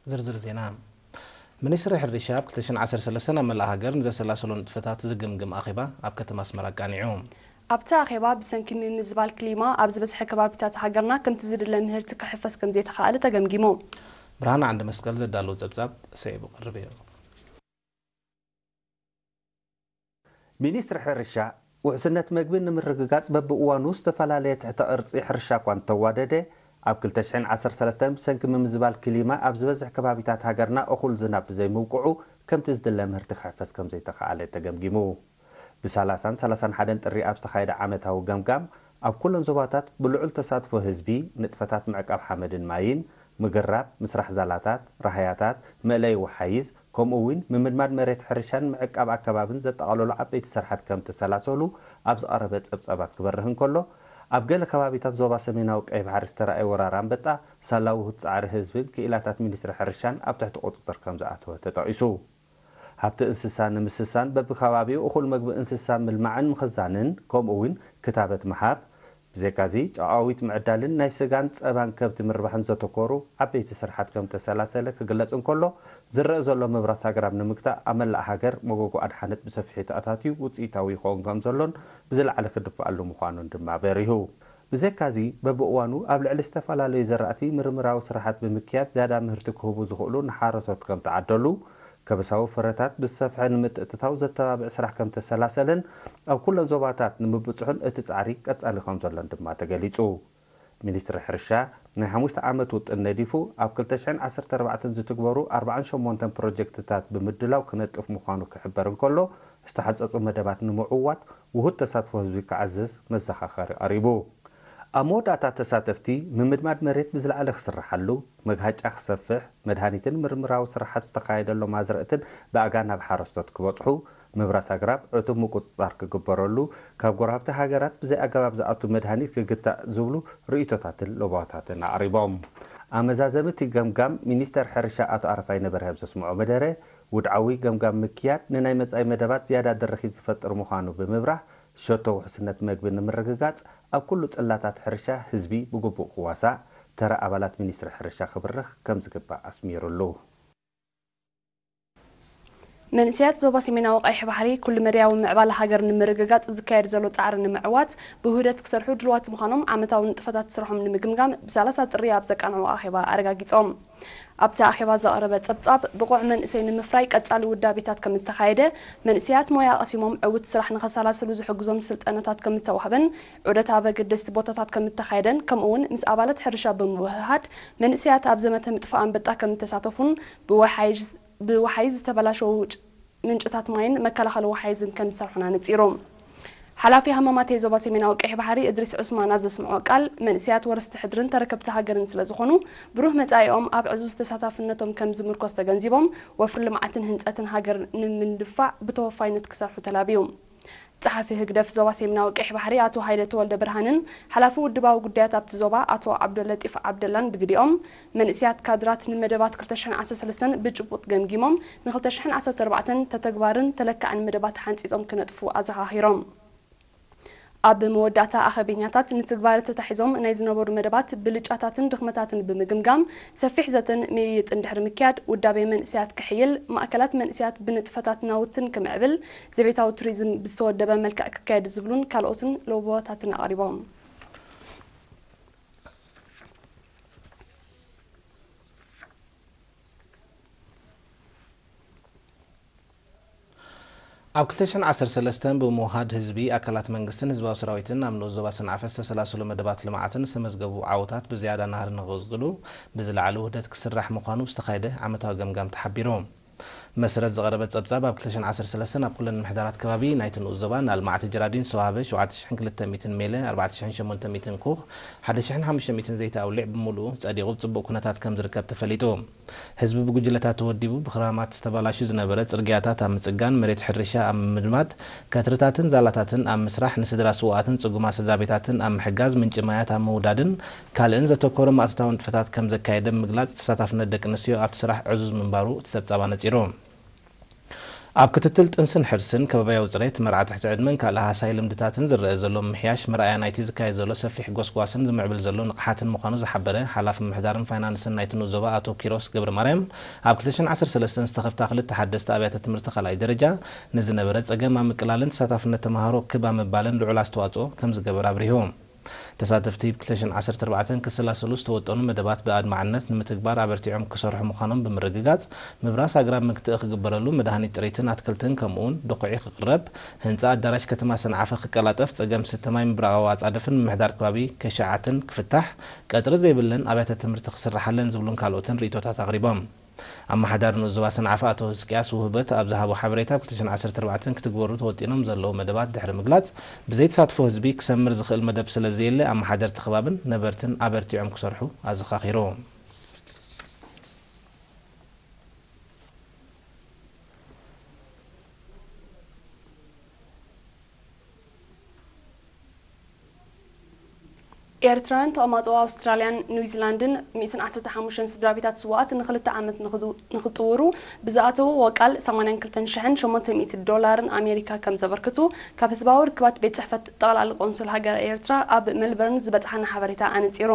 ዝርዝር ዜና። ሚኒስትሪ ሕርሻ ኣብ ክልተ ሽሕን ዓሰርተ ሰለስተን ኣብ መላእ ሃገር ንዘሰላሰሎ ንጥፈታት ዝግምግም ኣኼባ ኣብ ከተማ ኣስመራ ኣቃኒዑ። ኣብቲ ኣኼባ ብሰንኪ ምምዝባል ክሊማ ኣብ ዝበዝሐ ከባቢታት ሃገርና ከምቲ ዝድለ ምህርቲ ክሕፈስ ከም ዘይተኻእለ ተገምጊሙ። ብርሃን ዓንደ መስቀል ዘዳለዎ ጸብጻብ ሰዒቡ ክቐርብ እዩ። ሚኒስትሪ ሕርሻ፣ ውሕስነት መግቢ ንምርግጋጽ በብእዋኑ ዝተፈላለየ ትሕተ ቅርጺ ሕርሻ እኳ እንተዋደደ፣ ኣብ ክልተ ሽሕን ዓሰርተ ሰለስተን ብሰንኪ ምምዝባል ክሊማ ኣብ ዝበዝሕ ከባቢታት ሃገርና እኹል ዝናብ ብዘይምውቅዑ፣ ከምቲ ዝድለ ምህርቲ ክሕፈስ ከም ዘይተኻእለ ተገምጊሙ። ብ30ን ሰላሳን ሓደን ጥሪ ኣብ ዝተኻየደ ዓመታዊ ገምጋም፣ ኣብ ኩለን ዞባታት ብልዑል ተሳትፎ ህዝቢ፣ ንጥፈታት ምዕቃብ ሓመድን ማይን፣ ምግራብ፣ ምስራሕ ዛላታት፣ ራህያታት፣ መእለዪ ወሓይዝ፣ ከምኡ እውን ምምድማድ መሬት ሕርሻን ምዕቃብ ኣከባብን ዘጠቓለሉ ዓበይቲ ስራሓት ከም ተሰላሰሉ ኣብ ዝቐረበ ጸብጻባት ክበርህ እንከሎ፣ ኣብ ገለ ከባቢታት ዞባ ሰሜናዊ ቀይሕ ባሕሪ ዝተራእየ ወራር ኣንበጣ፣ ሳላ ውሁድ ጻዕሪ ህዝብን ክኢላታት ሚኒስትሪ ሕርሻን ኣብ ትሕቲ ቁጽጽር ከም ዝኣተወ ተጠቒሱ። ሃብቲ እንስሳ ንምስሳን በብከባቢኡ እኹል መግቢ እንስሳ ምልማዕን ምኽዛንን፣ ከምኡ እውን ክታበት ምሃብ፣ ብዘይካዚ ጨቓዊት ምዕዳልን ናይ ስጋን ጸባን ከብቲ ምርባሕን ዘተኮሩ ዓበይቲ ስራሓት ከም ተሰላሰለ ክግለጽ እንከሎ፣ ዝረአ ዘሎ ምብራስ ኣግራብ ንምግታእ ኣብ መላእ ሃገር መጎጎ ኣድሓነት ብሰፊሑ ተኣታትዩ ውጽኢታዊ ይኸውን ከም ዘሎን ብዝለዓለ ክድፍኣሉ ምዃኑን ድማ በሪሁ። ብዘይካዚ፣ በብእዋኑ ኣብ ልዕሊ ዝተፈላለዩ ዘራእቲ ምርምራዊ ስራሓት ብምክያድ ዝያዳ ምህርቲ ክህቡ ዝኽእሉ ንሓረሶት ከም ተዓደሉ፣ ከበሳዊ ፍረታት ብዝሰፍሐ ንምትእትታው ዘተባብዕ ስራሕ ከም ተሰላሰለን ኣብ ኩለን ዞባታት ንምብጽሑን እቲ ጻዕሪ ቀጻሊ ከም ዘሎን ድማ ተገሊጹ። ሚኒስትሪ ሕርሻ ናይ ሓሙሽተ ዓመት ውጥን ነዲፉ ኣብ ክልተ ሽሕን ዓሰርተ ኣርባዕተን ዝትግበሩ ኣርባዓን ሸሞንተን ፕሮጀክትታት ብምድላው ክነጥፍ ምዃኑ ክሕበር እንከሎ፣ ዝተሓንጸጹ መደባት ንምዕዋት ውሁድ ተሳትፎ ህዝቢ ክዓዝዝ መዘኻኸሪ ቀሪቡ። ኣብ መወዳእታ ተሳተፍቲ፣ ምምድማድ መሬት ብዝለዓለ ክስርሓሉ፣ መግሃጫ ክሰፍሕ፣ መድሃኒትን ምርምራዊ ስራሓት ዝተኻየደሎም ኣዝርእትን ብኣጋ ናብ ሓረስቶት ክበጽሑ፣ ምብራስ ኣግራብ ዕቱብ ምቁጽጻር ክግበረሉ፣ ካብ ጎረባብቲ ሃገራት ብዘይ ኣገባብ ዝኣቱ መድሃኒት ክግታእ ዝብሉ ርእይቶታትን ለበዋታትን ኣቕሪቦም። ኣመዛዘሚ እቲ ገምጋም ሚኒስተር ሕርሻ ኣቶ ኣረፋይነ በርሀ ኣብ ዘስምዖ መደረ፣ ውድዓዊ ገምጋም ምክያድ ንናይ መጻኢ መደባት ዝያዳ ድርኺት ዝፈጥር ምዃኑ ብምብራህ፣ ሸቶ ውሕስነት መግቢ ንምርግጋጽ ኣብ ኩሉ ጽላታት ሕርሻ ህዝቢ ብግቡእ ክዋሳእ፣ ተራ ኣባላት ሚኒስትሪ ሕርሻ ክብርኽ ከም ዝግባእ ኣስሚሩሉ። መንእሰያት ዞባ ሰሜናዊ ቀይሕ ባሕሪ ኩሉ መዳያዊ ምዕባለ ሃገር ንምርግጋጽ ዝካየድ ዘሎ ጻዕሪ ንምዕዋት ብውህደት ክሰርሑ ድልዋት ምዃኖም ዓመታዊ ንጥፈታት ስርሖም ንምግምጋም ብ30 ጥሪ ኣብ ዘቃንዑ ኣኼባ ኣረጋጊጾም። ኣብቲ ኣኼባ ዘቕረበ ጸብጻብ፣ ብቑዕ መንእሰይ ንምፍራይ ቀጻሊ ውዳቤታት ከም እተኻየደ፣ መንእሰያት ሞያ ቀሲሞም ዕውት ስራሕ ንኸሰላስሉ ዝሕግዞም ስልጠናታት ከም እተዋህበን፣ ዑደት ኣብ ኣገደስቲ ቦታታት ከም እተኻየደን፣ ከምኡ'ውን ምስ ኣባላት ሕርሻ ብምውህሃድ መንእሰያት ኣብ ዘመተ ምጥፋእ ኣንበጣ ከም እተሳተፉን፣ ብወሓይዝ ብወሓይዝ ዝተበላሸዉ ውጭ-፣ ምንጭታት ማይን መከላኸሊ ወሓይዝን ከም ዝሰርሑን ኣነጺሩ። ሓላፊ ሃማማተይ ዞባ ሰሜናዊ ቀይሕ ባሕሪ እድሪስ ዑስማን ኣብ ዘስምዖ ቃል፣ መንእሰያት ወረስቲ ሕድርን ተረከብቲ ሃገርን ስለ ዝኾኑ፣ ብሩህ መጻኢኦም ኣብ ዕዙዝ ተሳታፍነቶም ከም ዝምርኮስ ተገንዚቦም፣ ወፍሪ ልምዓትን ህንጸትን ሃገር ንምንድፋዕ ብተወፋይነት ክሰርሑ ተላብዩ። ጸሓፊ ህግደፍ ዞባ ሰሜናዊ ቀይሕ ባሕሪ ኣቶ ሃይለ ተወልደ ብርሃንን ሓላፊ ውድባዊ ጉዳያት ኣብቲ ዞባ ኣቶ ዓብደለጢፍ ዓብደላን ብግዲኦም፣ መንእሰያት ካድራት ንመደባት ክልተ ሽሕን ዓሰርተ ሰለስተን ብጭቡጥ ገምጊሞም፣ ን ክልተ ሽሕን ዓሰርተ ኣርባዕተን ተተግባርን ተለካዕን መደባት ሓንጺጾም ክነጥፉ ኣዘኻኺሮም። ኣብ መወዳእታ ኣኼበኛታት፣ ንትግባረ ተታሒዞም ናይ ዝነበሩ መደባት ብልጫታትን ድኽመታትን ብምግምጋም፣ ሰፊሕ ዘተን ምይይጥን ድሕሪ ምክያድ፣ ውዳቤ መንእሰያት ክሕይል፣ ማእከላት መንእሰያት ብንጥፈታት ናውትን ክምዕብል፣ ዘቤታዊ ቱሪዝም ብዝተወደበ መልክዕ ክካየድ ዝብሉን ካልኦትን ለበዋታትን ኣቕሪቦም። ኣብ ክልተ ሽሕን ዓሰርተ ሰለስተን ብምውሃድ ህዝቢ፣ ኣካላት መንግስትን ህዝባዊ ሰራዊትን ኣብ ንኡስ ዞባ ሰንዓፈ ዝተሰላሰሉ መደባት ልምዓትን ዝተመዝገቡ ዓወታት ብዝያዳ ናህሪ ንኽቕጽሉ ብዝለዓለ ውህደት ክስራሕ ምዃኑ ብዝተኻየደ ዓመታዊ ገምጋም ተሓቢሩ። መሰረት ዝቐረበ ጸብጻብ፣ ኣብ ክልተ ሽሕን ዓሰርተ ሰለስተን ኣብ ኩለን ምሕደራት ከባቢ ናይቲ ንኡስ ዞባ ንኣልማዕቲ ጀራዲን ዝተዋህበ ሸውዓተ ሽሕን ክልተ ሚእትን ሜለ፣ ኣርባዕተ ሽሕን ሸሞንተ ሚእትን ኩኽ፣ ሓደ ሽሕን ሓሙሽተ ሚእትን ዘይቲ ኣውሊዕ ብምሉኡ ጸዲቑ ኣብ ጽቡቕ ኩነታት ከም ዝርከብ ተፈሊጡ። ህዝቢ ብጉጅለታት ተወዲቡ ብኽራማት ዝተበላሹ ዝነበረ ጽርግያታት ኣብ ምጽጋን፣ መሬት ሕርሻ ኣብ ምምድማድ፣ ከትርታትን ዛላታትን ኣብ ምስራሕ፣ ንስድራ ስዉኣትን ጽጉማት ስድራ ቤታትን ኣብ ምሕጋዝ፣ ምንጪ ማያት ኣብ ምውዳድን ካልእን ዘተኮረ ማእቶታዊ ንጥፈታት ከም ዘካየደ ብምግላጽ፣ ተሳታፍነት ደቂ ኣንስትዮ ኣብቲ ስራሕ ዕዙዝ ምንባሩ እቲ ጸብጻብ ኣነጺሩ። ኣብ ክትትል ጥንስን ሕርስን፣ ከባብያዊ ጽሬት፣ መርዓ ትሕቲ ዕድመን ካልእ ሃሳይ ልምድታትን ዝረአ ዘሎ ምምሕያሽ መርኣያ ናይቲ ዝካየድ ዘሎ ሰፊሕ ጎስጓስን ዝምዕብል ዘሎ ንቕሓትን ምዃኑ ዝሓበረ ሓላፊ ምምሕዳርን ፋይናንስን ናይቲ ንኡስ ዞባ ኣቶ ኪሮስ ገብረማርያም፣ ኣብ ክልተ ሽሕን ዓሰርተ ሰለስተን ዝተኸፍታ ክልተ ሓደስቲ ኣብያተ ትምህርቲ ካልኣይ ደረጃ ንዝነበረ ጸገም ኣብ ምቅላልን ተሳታፍነት ተመሃሮ ክብ ኣብ ምባልን ልዑል ኣስተዋጽኦ ከም ዝገበር ኣብሪሁ። ተሳተፍቲ ብ ክልተ ሽሕን ዓሰርተ ኣርባዕተን ክሰላሰሉ ዝተወጠኑ መደባት ብኣድማዕነት ንምትግባር ኣበርቲዖም ክሰርሑ ምዃኖም ብምርግጋጽ፣ ምብራስ ኣግራብ መክትኢ ክግበረሉ፣ መድሃኒት ጥሪትን ኣትክልትን ከምኡውን ድኹዒ ክቕረብ፣ ህንጻ ኣዳራሽ ከተማ ሰንዓፈ ክቀላጠፍ፣ ጸገም ስተ ማይ ምብራቓዊ ኣጻድፍን ምምሕዳር ከባቢ ከሻዓትን ክፍታሕ፣ ቀጽሪ ዘይብለን ኣብያተ ትምህርቲ ክስርሓለን ዝብሉን ካልኦትን ርእይቶታት ኣቕሪቦም። ኣመሓዳሪ ንኡስ ዞባ ሰንዓፈ ኣቶ ህዝቅያስ ውህበት ኣብ ዝሃቦ ሓበሬታ፣ ኣብ ክልተ ሽሕን ዓሰርተ ኣርባዕተን ክትግበሩ ተወጢኖም ዘለዉ መደባት ድሕሪ ምግላጽ፣ ብዘይተሳትፎ ህዝቢ ክሰምር ዝኽእል መደብ ስለ ዘየለ፣ ኣመሓደርቲ ከባብን ነበርትን ኣበርቲዖም ክሰርሑ ኣዘኻኺሩ። ኤርትራውያን ተቐማጦ ኣውስትራልያን ኒውዚላንድን ሚእትን ዓሰርተ ሓሙሽተን ስድራ ቤታት ስውኣት ንኽልተ ዓመት ንኽዱ-፣ ንኽጥውሩ ብዝኣተውዎ ቃል ሰማንያን ክልተን ሽሕን ሸሞንተ ሚእቲ ዶላርን ኣሜሪካ ከም ዘበርክቱ ካብ ህዝባዊ ርክባት ቤት ጽሕፈት ጠቕላሊ ቆንስል ሃገረ ኤርትራ ኣብ ሜልበርን ዝበጽሓና ሓበሬታ ኣነጺሩ።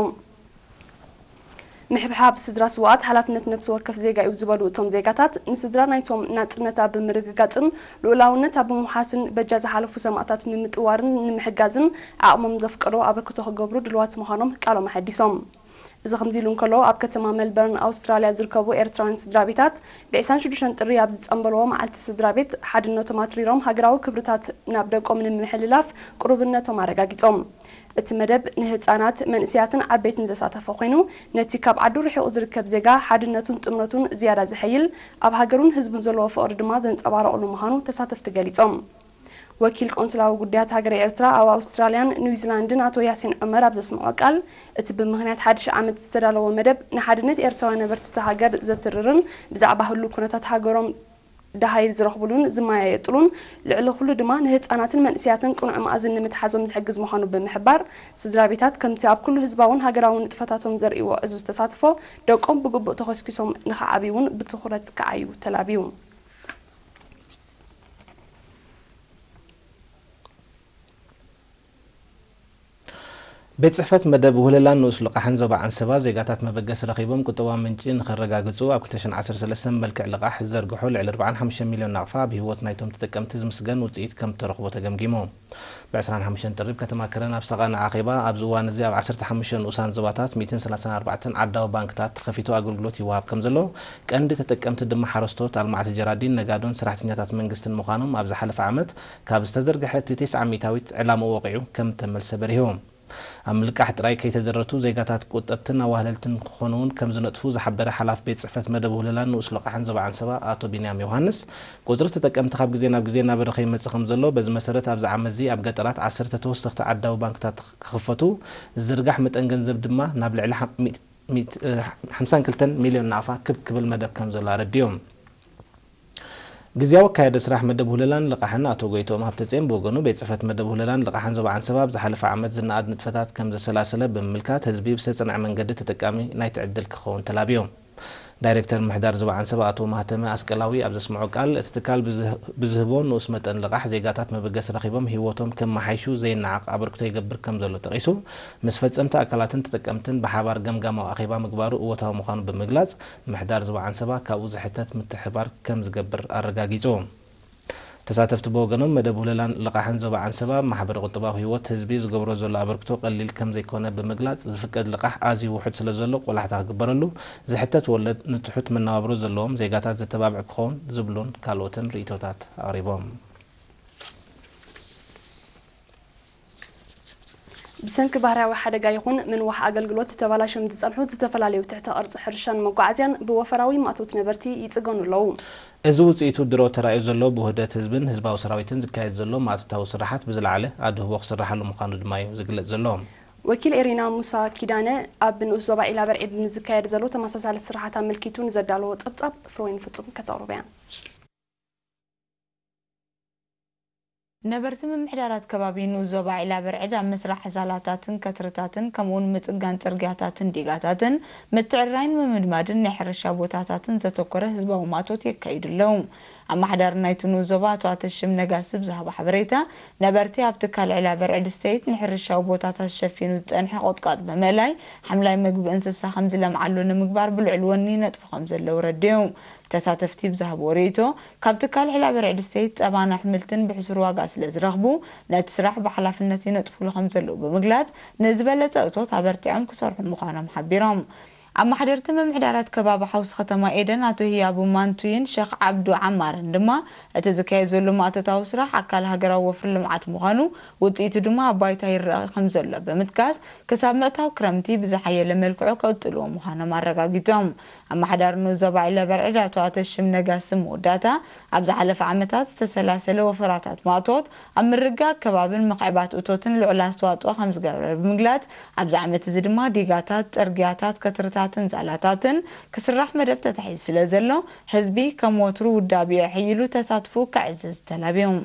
ምሕብሓብ ስድራ ስውኣት ሓላፍነት ነፍሲ ወከፍ ዜጋ እዩ ዝበሉ እቶም ዜጋታት፣ ንስድራ ናይቶም ናጽነታ ብምርግጋጽን ልኡላውነታ ብምውሓስን በጃ ዝሓለፉ ሰማእታት ንምጥዋርን ንምሕጋዝን ዓቕሞም ዘፍቀዶ ኣበርክቶ ክገብሩ ድልዋት ምዃኖም ቃሎም ኣሐዲሶም። እዚ ከምዚ ኢሉ እንከሎ፣ ኣብ ከተማ ሜልበርን ኣውስትራልያ ዝርከቡ ኤርትራውያን ስድራ ቤታት ብ ዕስራን ሽዱሽተን ጥሪ ኣብ ዝጸንበልዎ መዓልቲ ስድራ ቤት ሓድነቶም ኣትሪሮም ሃገራዊ ክብርታት ናብ ደቆም ንምሕልላፍ ቅሩብነቶም ኣረጋጊጾም። እቲ መደብ ንህጻናት፣ መንእሰያትን ዓበይትን ዘሳተፈ ኮይኑ፣ ነቲ ካብ ዓዱ ርሒቑ ዝርከብ ዜጋ ሓድነቱን ጥምረቱን ዝያዳ ዘሐይል፣ ኣብ ሃገሩን ህዝቡን ዘለዎ ፍቕሪ ድማ ዘንጸባረቑሉ ምዃኑ ተሳተፍቲ ገሊጾም። ወኪል ቆንስላዊ ጉዳያት ሃገረ ኤርትራ ኣብ ኣውስትራልያን ኒውዚላንድን ኣቶ ያሲን ዑመር ኣብ ዘስምዖ ቃል፣ እቲ ብምኽንያት ሓድሽ ዓመት ዝተዳለወ መደብ ንሓድነት ኤርትራውያን ነበርቲ እታ ሃገር ዘትርርን ብዛዕባ ህሉው ኩነታት ሃገሮም ደሃይ ዝረኽብሉን ዝመያየጥሉን፣ ልዕሊ ኩሉ ድማ ንህጻናትን መንእሰያትን ቅኑዕ መኣዝን ንምትሓዞም ዝሕግዝ ምዃኑ ብምሕባር፣ ስድራ ቤታት ከምቲ ኣብ ኩሉ ህዝባውን ሃገራውን ንጥፈታቶም ዘርእይዎ ዕዙዝ ተሳትፎ፣ ደቆም ብግቡእ ተኾስኪሶም ንኽዓብዩ እውን ብትኹረት ክዓዩ ተላብዩ። ቤት ጽሕፈት መደብ ውህለላን ንኡስ ልቓሕን ዞባ ዓንሰባ ዜጋታት መበገሲ ረኺቦም ቁጠባዊ ምንጪ ንኸረጋግጹ ኣብ ክልተ ሽሕን ዓሰርተ ሰለስተን መልክዕ ልቓሕ ዝዘርግሖ ልዕሊ ኣርባዓን ሓሙሽተን ሚልዮን ናቕፋ ኣብ ህይወት ናይቶም ተጠቀምቲ ዝምስገን ውጽኢት ከም እተረኽቦ ተገምጊሙ። ብ ዕስራን ሓሙሽተን ጥሪ ኣብ ከተማ ከረን ኣብ ዝተቓነዐ ኣኼባ፣ ኣብዚ እዋን እዚ ኣብ ዓሰርተ ሓሙሽተ ንኡሳን ዞባታት ሚእትን ሰላሳን ኣርባዕተን ዓዳዊ ባንክታት ተኸፊቱ ኣገልግሎት ይወሃብ ከም ዘሎ፣ ቀንዲ ተጠቀምቲ ድማ ሓረስቶት፣ ኣልማዕቲ ጀራዲን፣ ነጋዶን ሰራሕተኛታት መንግስትን ምዃኖም ኣብ ዝሓለፈ ዓመት ካብ ዝተዘርግሐ እቲ ተስዓ ሚእታዊት ዕላምኡ ወቒዑ ከም እተመልሰ በሪሁ። ኣብ ምልቃሕ ጥራይ ከይተደረቱ ዜጋታት ቁጠብትን ኣዋህለልትን ክኾኑ እውን ከም ዝነጥፉ ዝሓበረ ሓላፊ ቤት ጽሕፈት መደብ ውህለላን ንኡስ ልቓሕን ዞባ ዓንሰባ ኣቶ ቢንያም ዮሃንስ፣ ቁጽሪ ተጠቀምቲ ካብ ግዜ ናብ ግዜ እናበረኸ ይመጽእ ከም ዘሎ፣ በዚ መሰረት ኣብዚ ዓመት እዚ ኣብ ገጠራት ዓሰርተ ተወሰኽቲ ዓዳዊ ባንክታት ክኽፈቱ፣ ዝዝርጋሕ መጠን ገንዘብ ድማ ናብ ልዕሊ ሓ-፣ ሚእቲ፣ ሚእቲ፣ እ፣ ሓምሳን ክልተን ሚልዮን ናቕፋ ክብ ክብል መደብ ከም ዘሎ ኣረዲኦም። ግዝያዊ ኣካያዲ ስራሕ መደብ ውህለላን ልቓሕን ኣቶ ጎይትኦም ሃብተጽዮን ብወገኑ፣ ቤት ጽሕፈት መደብ ውህለላን ልቓሕን ዞባ ዓንሰባ ኣብ ዝሓለፈ ዓመት ዝነኣድ ንጥፈታት ከም ዘሰላሰለ ብምምልካት፣ ህዝቢ ብዝተጸንዐ መንገዲ ተጠቃሚ ናይቲ ዕድል ክኸውን ተላብዮም። ዳይሬክተር ምምሕዳር ዞባ ዓንሰባ ኣቶ ማህተመ ኣስቀላዊ ኣብ ዘስምዖ ቃል፣ እቲ ትካል ብዝህ-፣ ብዝህቦ ንኡስ መጠን ልቓሕ ዜጋታት መበገሲ ረኺቦም ህይወቶም ከመሓይሹ ዘይነዓቕ ኣበርክቶ ይገብር ከም ዘሎ ጠቒሱ፣ ምስ ፈጸምቲ ኣካላትን ተጠቀምትን ብሓባር ገምጋማዊ ኣኼባ ምግባሩ እወታዊ ምዃኑ ብምግላጽ፣ ምሕዳር ዞባ ዓንሰባ ካብኡ ዝሕተት ምትሕብባር ከም ዝገብር ኣረጋጊጹ። ተሳተፍቲ ብወገኖም፣ መደብ ውህለላን ልቓሕን ዞባ ዓንሰባ ኣብ ማሕበረ ቁጠባዊ ህይወት ህዝቢ ዝገብሮ ዘሎ ኣበርክቶ ቀሊል ከም ዘይኮነ ብምግላጽ፣ ዝፍቀድ ልቓሕ ኣዝዩ ውሑድ ስለ ዘሎ ቆላሕታ ክግበረሉ፣ ዝሕተት ወለድ ንትሑት መነባብሮ ዘለዎም ዜጋታት ዘተባብዕ ክኸውን ዝብሉን ካልኦትን ርእይቶታት ኣቕሪቦም። ብሰንኪ ባህርያዊ ሓደጋ ይኹን ምንዋሕ ኣገልግሎት ተባላሽዮም ዝጸንሑ ዝተፈላለዩ ትሕተ ቅርጺ ሕርሻን መጓዓዝያን ብወፈራዊ ማእቶት ነበርቲ ይጽገኑ ኣለዉ። እዚ ውጽኢቱ ድሮ ተራእዩ ዘሎ ብውህደት ህዝብን ህዝባዊ ሰራዊትን ዝካየድ ዘሎ ማእቶታዊ ስራሓት ብዝለዓለ ኣድህቦ ክስራሓሉ ምዃኑ ድማ እዩ ዝግለጽ ዘሎ። ወኪል ኤሪና ሙሳ ኪዳነ ኣብ ንኡስ ዞባ ኢላበርዒድ ንዝካየድ ዘሎ ተመሳሳሊ ስራሓት ኣመልኪቱ ንዘዳለዎ ጸብጻብ ፍሮይን ፍጹም ከተቕርቦ እያ። ነበርቲ ምምሕዳራት ከባቢ ንኡስ ዞባ ዒላ በርዕድ ኣብ ምስራሕ ዛላታትን ከትርታትን ከምኡውን ምጽጋን ጽርግያታትን ዲጋታትን ምትዕራይን ምምድማድን ናይ ሕርሻ ቦታታትን ዘተኮረ ህዝባዊ ማእቶት የካይዱ ኣለዉ። ኣመሓዳሪ ናይቲ ንኡስ ዞባ ኣቶ ኣተሽም ነጋሲ ብዝሃቦ ሓበሬታ፣ ነበርቲ ኣብ ትካል ዒላ በርዕድ ስቴት ንሕርሻዊ ቦታታት ሸፊኑ ዝጸንሐ ቆጥቋጥ ብምእላይ ሓምላይ ምግቢ እንስሳ ከም ዝለምዓሉ ንምግባር ብልዑል ወኒ ይነጥፉ ከም ዘለዉ ረድዮም። ተሳተፍቲ ብዝሃብዎ ርእይቶ፣ ካብ ትካል ዒላ በርዕድ ስቴት ጸባን ኣሕምልትን ብሕሱር ዋጋ ስለ ዝረኽቡ፣ ነቲ ስራሕ ብሓላፍነት ይነጥፉሉ ከም ዘለዉ ብምግላጽ፣ ንዝበለጸ እቶት ኣበርቲዖም ክሰርሑ ምዃኖም ሓቢሮም። ኣመሓደርቲ ምምሕዳራት ከባቢ ሓውሲ ከተማ ኤደን ኣቶ ህያቡ ማንቱይን ሸኽ ዓብዱ ዓማርን ድማ፣ እቲ ዝካየድ ዘሎ ማእቶታዊ ስራሕ ኣካል ሃገራዊ ወፍሪ ልምዓት ምዃኑ፣ ውጽኢቱ ድማ ኣብ ባይታ ይረኣ ከም ዘሎ ብምጥቃስ፣ ክሳብ ምእታው ክረምቲ ብዝሓየለ መልክዑ ከቕጽልዎ ምዃኖም ኣረጋጊጾም። ኣመሓዳሪ ንኡስ ዞባ ዒላ በርዕድ ኣቶ ኣተሽም ነጋሲ መወዳእታ፣ ኣብ ዝሓለፈ ዓመታት ዝተሰላሰለ ወፈራታት ማእቶት ኣብ ምርግጋእ ከባብን ምኽዕባት እቶትን ልዑል ኣስተዋጽኦ ከም ዝገበረ ብምግላጽ፣ ኣብዚ ዓመት እዚ ድማ ዲጋታት፣ ጽርግያታት፣ ከትርታትን ዛላታትን ክስራሕ መደብ ተታሒዙ ስለ ዘሎ፣ ህዝቢ ከም ወትሩ ውዳቤኡ ኣሕይሉ ተሳትፎኡ ከዕዝዝ ተላብዮም።